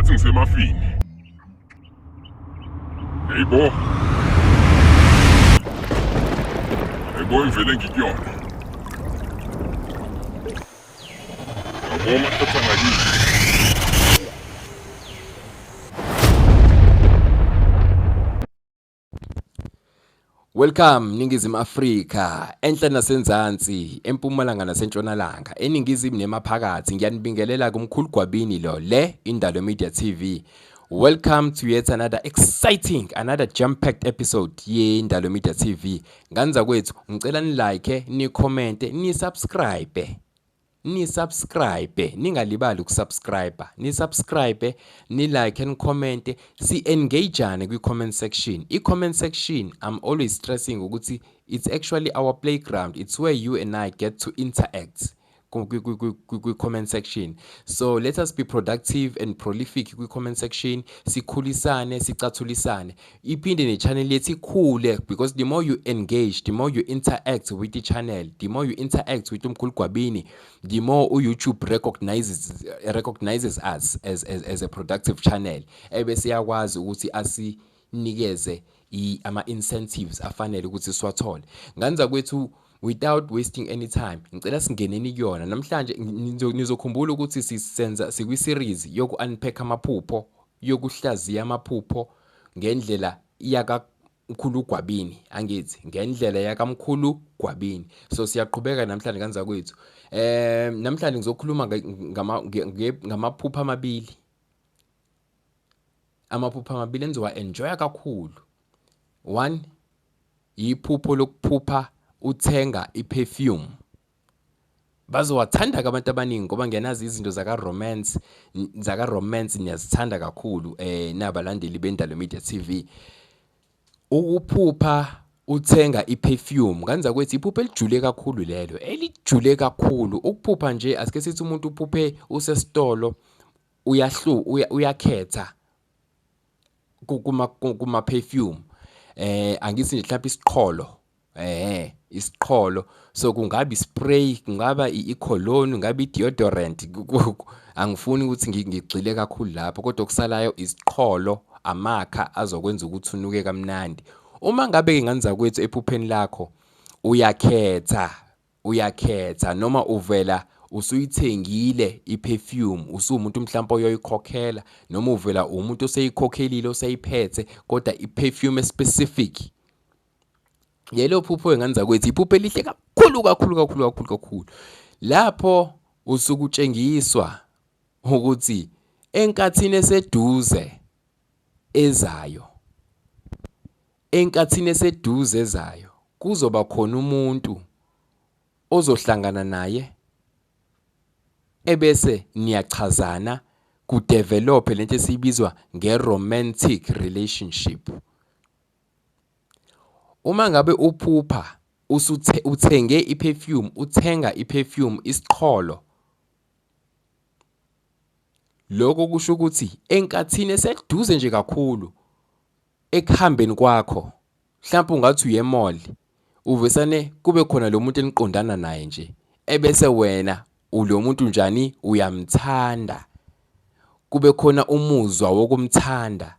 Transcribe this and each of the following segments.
Ngathi ngisemafini. Hey bo. Hey bo, ngivele ngikuyona. Yabo amahlotha ngakithi. Welcome Ningizimu Afrika, enhla nasenzansi, empumalanga nasentshonalanga, eningizimu nemaphakathi. Ngiyanibingelela kumkhulu Gwabini lo le Indalo Media TV. Welcome to yet another exciting, another jam-packed episode ye Indalo Media TV. Nganza kwethu, ngicela ni like, ni comment, ni subscribe. Ni subscribe, ningalibali ukusubscribe, ni subscribe, ni like and comment, si engageane kwi comment section. I comment section, I'm always stressing ukuthi it's actually our playground. It's where you and I get to interact kwi comment section. So let us be productive and prolific kwi comment section, sikhulisane, sicathulisane, iphinde ne channel yethu ikhule, because the more you engage, the more you interact with the channel, the more you interact with umkhulu Gwabini, the more uYouTube recognizes us as a productive channel, ebese yakwazi ukuthi asinikeze ama incentives afanele ukuthi siwathole. Nganza kwethu, without wasting any time, ngicela singeneni kuyona namhlanje. Nizokhumbula ukuthi sisenza sikwi series yoku unpack amaphupho, yokuhlaziya amaphupho ngendlela yakamkhulu Gwabini, angithi ngendlela yakamkhulu Gwabini. So siyaqhubeka namhlanje kanza kwethu. Namhlanje ngizokhuluma ngamaphupho amabili, amaphupho amabili enziwa enjoya kakhulu. One, iphupho lokuphupha uthenga iperfume. Bazowathanda ke abantu abaningi ngoba ngiyazi izinto zaka romance, zaka romance niyazithanda kakhulu nabalandeli bendalo Media TV. Ukuphupha uthenga iperfume, kanza kwethi, iphupho elijule kakhulu lelo, elijule kakhulu. Ukuphupha nje, asike sithi umuntu uphuphe usesitolo, uyahlu uyakhetha kuma perfume, angithi nje mhlawumbe isiqholo, isiqholo, so kungaba ispray, kungaba i-cologne, kungaba i-deodorant. Angifuni ukuthi ngigxile kakhulu lapho, kodwa okusalayo isiqholo, amakha azokwenza ukuthi unuke kamnandi. Uma ngabe ke nganza kwethu ephupheni lakho uyakhetha, uyakhetha noma uvela usuyithengile iperfume, usuwumuntu mhlawumbe oyoyikhokhela, noma uvela umuntu oseyikhokhelile, oseyiphethe, kodwa iperfume specific. Lelo phupho enganza kwethu iphupho elihle kakhulu kakhulu kakhulu kakhulu kakhulu, lapho usukutshengiswa ukuthi enkathini eseduze ezayo, enkathini eseduze ezayo, kuzoba khona umuntu ozohlangana naye, ebese niyachazana, kudevelop lento esiyibizwa nge-romantic relationship. Uma ngabe uphupha usuthe uthenge iperfume, uthenga iperfume, isiqholo, lokho kusho ukuthi enkathini eseduze nje kakhulu ekuhambeni kwakho, mhlawumbe ungathi uye mall, uvesane kube khona lo muntu eniqondana naye nje, ebese wena ulo muntu njani uyamthanda, kube khona umuzwa wokumthanda,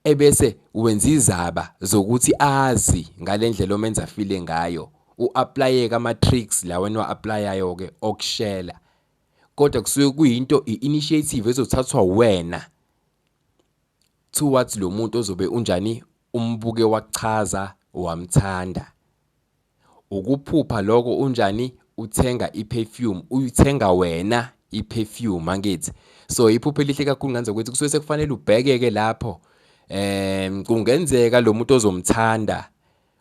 ebese wenza izaba zokuthi azi ngalendlela omenza feel ngayo, uapplyeke ama tricks la wena wa-applyayo ke okushela, kodwa kusuke kuyinto, i-initiative ezothathwa wena towards lo muntu ozobe unjani umbuke wachaza wamthanda. Ukuphupha lokho unjani uthenga iperfume, uyithenga wena iperfume, angithi? So iphupho elihle kakhulu nganza ukuthi kusuke sekufanele ubhekeke lapho. Kungenzeka lo muntu ozomthanda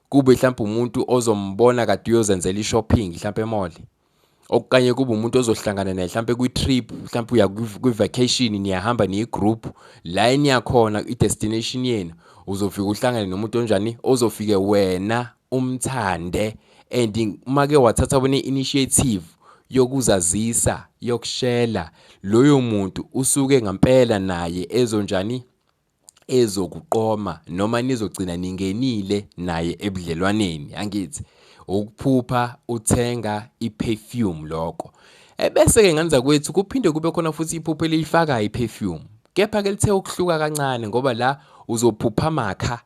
kube mhlawumbe umuntu ozombona kade uyozenzela i-shopping mhlawumbe emall, okanye kube umuntu ozohlangana naye mhlawumbe kwi-trip, mhlawumbe uya kwi-vacation, niyahamba niyi-group, la eniyakhona, i-destination yenu, uzofika uhlangane nomuntu onjani ozofike wena umthande. And uma-ke wathatha wena i-initiative yokuzazisa, yokushela loyo muntu, usuke ngampela naye ezonjani ezokuqoma, noma nizogcina ningenile naye ebudlelwaneni, angithi? Ukuphupha uthenga iperfume lokho. Ebese-ke ngane zakwethu kuphinde kube khona futhi iphupho eliyifakayo i-perfume. Kepha-ke lithe ukuhluka kancane ngoba la uzophupha amakha.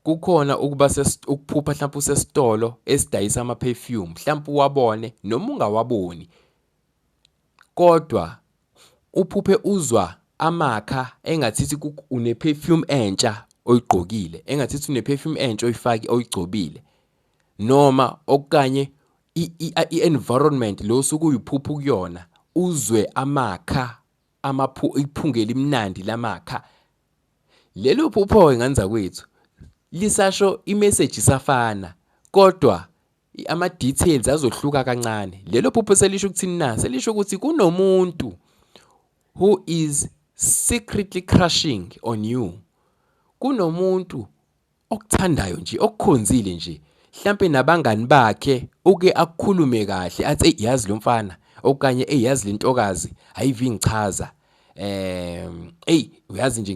Kukhona ukuba ukuphupha mhlawumpe usesitolo esidayisa ama-perfume, mhlawumpe uwabone noma ungawaboni. Kodwa uphuphe uzwa amakha engathithi une-perfume entsha oyigqokile, engathithi une-perfume entsha oyifake oyigcobile. Noma okanye i-environment lo osuke uyiphupha ukuyona uzwe amakha iphunga elimnandi lamakha. Lelo phupho-ke ngane zakwethu lisasho i-message isafana kodwa ama-details azohluka kancane. Lelo phupho selisho ukuthini na? Selisho ukuthi kunomuntu who is secretly crushing on you. Kunomuntu okuthandayo nje, okukhonzile nje. Hlampe nabangani bakhe uke akukhulume kahle athi eyi yazi lo mfana okanye eyi yazi le ntokazi ayive ingichaza. Eyi uyazi nje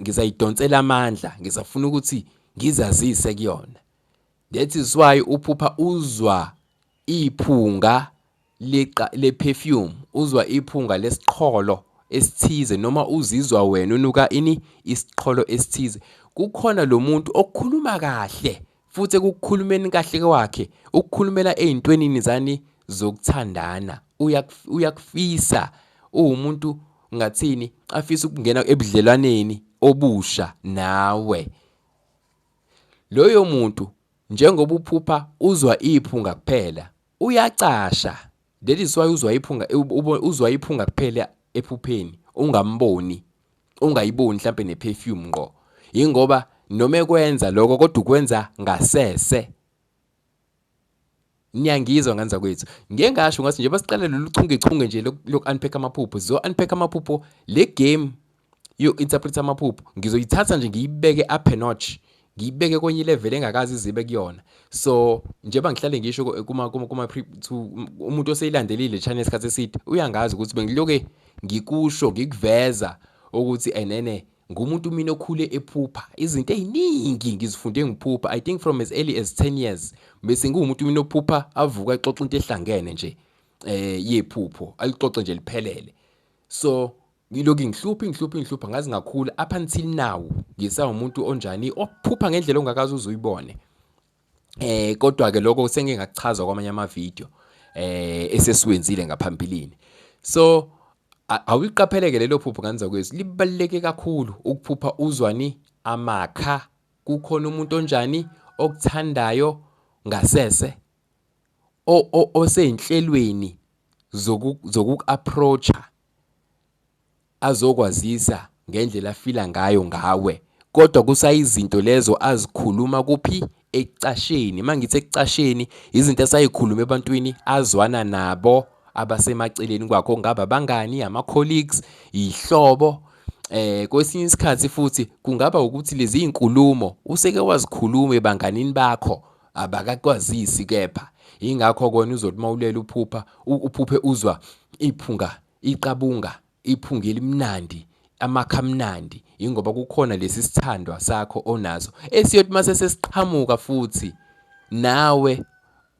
ngisayidonsela amandla ngisafuna ukuthi ngizazise kuyona. That is why uphupha uzwa iphunga le-perfume, uzwa iphunga lesiqholo esithize noma uzizwa wena unuka ini isiqholo esithize. Kukhona lo muntu okhuluma kahle futhi ekukhulumeni kahle kwakhe ukukhulumela ey'ntwenini zani zokuthandana. Uyakufisa uwumuntu ngathini afisa ukungena ebudlelwaneni obusha nawe. Loyo muntu njengoba uphupha uzwa iphunga kuphela uyacasha. That is why uzwa iphunga uzwa iphunga kuphela ephupheni ungamboni, ungayiboni mhlampe ne-perfume ngqo. Yingoba noma ekwenza lokho kodwa ukwenza ngasese. Niyangizwa ngane zakwethu. Ngike ngasho ngathi njengoba siqala lolu chungechunge nje loku-unpack amaphupho, sizo-unpack amaphupho le game yo-interpret amaphupho ngizoyithatha nje ngiyibeke up a notch, ngiyibeke kwenye ilevel engakaze izibe kuyona. So njengoba ngihlale ngisho kuma umuntu oseyilandelile channel isikhathi eside uyangazi ukuthi bengiloke ngikusho ngikuveza ukuthi enene ngumuntu mina okhule ephupha izinto ey'ningi ngizifunde ngiphupha. I think from as early as 10 years bese ngiwumuntu mina ophupha avuka exoxa into ehlangene nje yephupho alixoxe nje liphelele. So ngilokhu ngihlupha ngihlupha ngihlupha ngaze ngakhula up until now ngisawumuntu onjani ophupha ngendlela ongakaze uze uyibone. Kodwa ke lokho sengike ngakuchaza kwamanye ama-video esesiwenzile ngaphambilini. So awuliqapheleke lelo phupho ngane zakwethu, libaluleke kakhulu ukuphupha uzwani amakha. Kukhona umuntu onjani okuthandayo ngasese osey'nhlelweni zokuku-approach-a azokwazisa ngendlela afila ngayo ngawe, kodwa kusayizinto lezo azikhuluma kuphi? Ekucasheni. Uma ngithi ekucasheni, izinto asayikhuluma ebantwini azwana nabo abasemaceleni kwakho, okungaba abangani, ama-colleagues, iy'hlobo. Kwesinye isikhathi futhi kungaba ukuthi lezi iy'nkulumo useke wazikhuluma ebanganini bakho abakakwazisi kepha. Yingakho kona uzothi uma ulele uphupha, uphuphe uzwa iphunga, iqabunga, iphunga elimnandi, amakha amnandi, yingoba kukhona lesi sithandwa sakho onaso esiyothi mase sesiqhamuka futhi nawe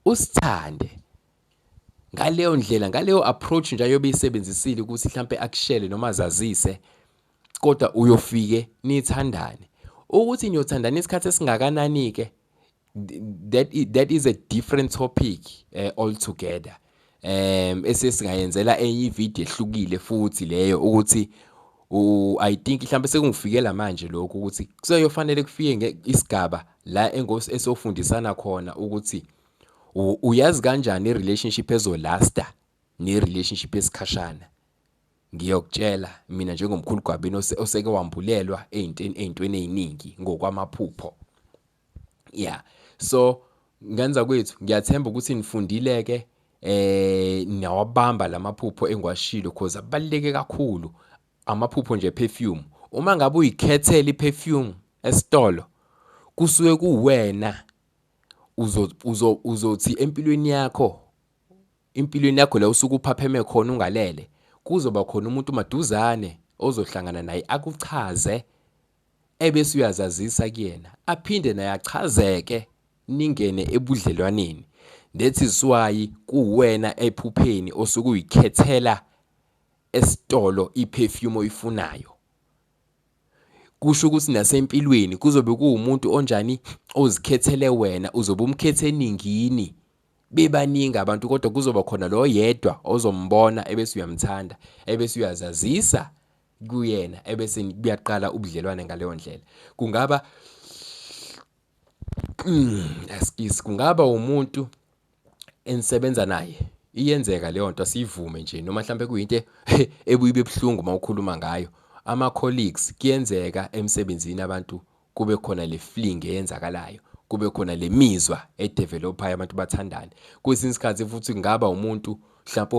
usithande. Ngaleyo ndlela, ngaleyo approach nje ayobe eyisebenzisile ukuthi mhlampe akushele noma azazise, kodwa uyofike nithandane. Ukuthi niyothandana isikhathi esingakanani-ke, that is a different topic altogether. Esesingayenzela enye ividiyo ehlukile futhi leyo ukuthi I think mhlampe sekungifikela manje lokhu ukuthi kuseyofanele kufike isigaba la esofundisana khona ukuthi uyazi kanjani i-relationship ezolasta ne-relationship esikhashana. Ngiyokutshela mina njengomkhulu Gwabini oseke wambulelwa ey'ntweni ey'ningi ngokwamaphupho. Yeah, so ngane zakwethu ngiyathemba ukuthi nifundile-ke niyawabamba lamaphupho engiwashilo cause abaluleke kakhulu. Amaphupho nje perfume, uma ngabe uyikhethela i-perfume esitolo kusuke kuwena uzothi empilweni yakho, empilweni yakho la usuke uphapheme khona ungalele, kuzoba khona umuntu maduzane ozohlangana naye akuchaze ebese uyazazisa kuyena, aphinde naye achazeke ningene ebudlelwaneni. That is why kuwena ephupheni osuke uyikhethela esitolo iperfume oyifunayo. Kusho ukuthi nasempilweni kuzobe kuwumuntu onjani ozikhethele wena, uzobe umkhethe eningini. Bebaningi abantu kodwa kuzoba khona lo yedwa ozombona ebese uyamthanda, ebese uyazazisa kuyena, ebese kuyaqala ubudlelwane ngaleyo ndlela. Kungaba askies, kungaba umuntu enisebenza naye, iyenzeka leyo nto, asiyivume nje, noma mhlampe kuyinto ebuye ibe buhlungu uma ukhuluma ngayo. Ama-colleagues, kuyenzeka emsebenzini abantu kube khona le fling eyenzakalayo, kube khona le mizwa edevelophayo, abantu bathandane. Kwesinye isikhathi futhi kungaba umuntu mhlampe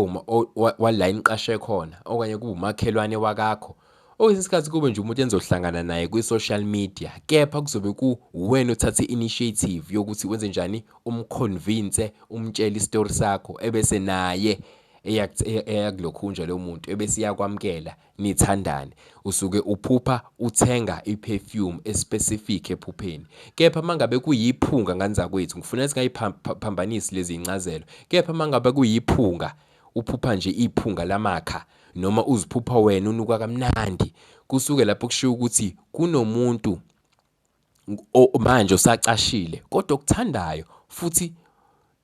wala eniqashe khona, okanye kube umakhelwane wakakho. Okwesinye isikhathi kube nje umuntu enizohlangana naye kwi-social media, kepha kuzobe kuwena othatha i-initiative yokuthi wenze njani, umconvince, umtshele isitori sakho, ebese naye eyakulokhunja lo muntu, ebese iyakwamukela, nithandane. Usuke uphupha uthenga i-perfume especific ephupheni. Kepha mangabe kuyiphunga, ngane zakwethu, ngifuna singayiphambanisi lezi ncazelo. Kepha mangabe kuyiphunga, uphupha nje iphunga lamakha, noma uziphupha wena unuka kamnandi, kusuke lapho kushiwo ukuthi kunomuntu manje osacashile kodwa okuthandayo, futhi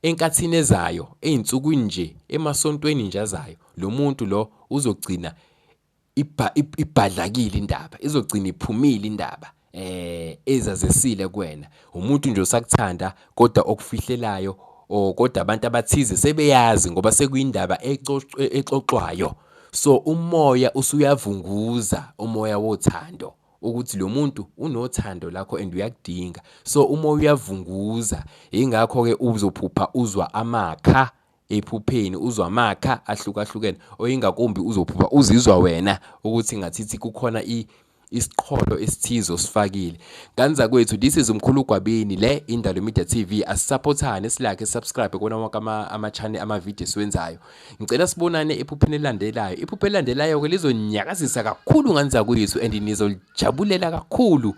enkathini ezayo, ey'nsukwini nje, emasontweni nje azayo, lo muntu lo uzogcina ibhadlakile indaba, izogcina iphumile indaba ezazisile kuwena. Umuntu nje osakuthanda kodwa okufihlelayo, or kodwa abantu abathize sebeyazi ngoba sekuyindaba exoxwayo. So umoya usuyavunguza, umoya wothando, ukuthi lo muntu unothando lakho and uyakudinga. So umoya uyavunguza, yingakho-ke uzophupha uzwa amakha ephupheni, uzwa amakha ahlukahlukene, oyingakumbi uzophupha uzizwa wena ukuthi ngathithi kukhona isiqholo esithize osifakile. Ngane zakwethu, this is Umkhulu Gwabini, le Indalo Media TV. Asisupportane, silike, subscribe kona wonke ama-channel, ama-video esiwenzayo. Ngicela sibonane ephupheni elilandelayo. Iphupho elilandelayo-ke lizonyakazisa kakhulu, ngane zakwethu, and nizolijabulela kakhulu.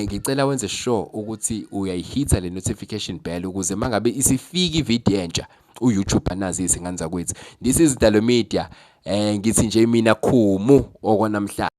Ngicela wenze sure ukuthi uyayihitha le notification bell ukuze mangabe isifika ivideo entsha uYouTube anazise, ngane zakwethu. This is Indalo Media. Ngithi nje mina khumu okwanamhlanje.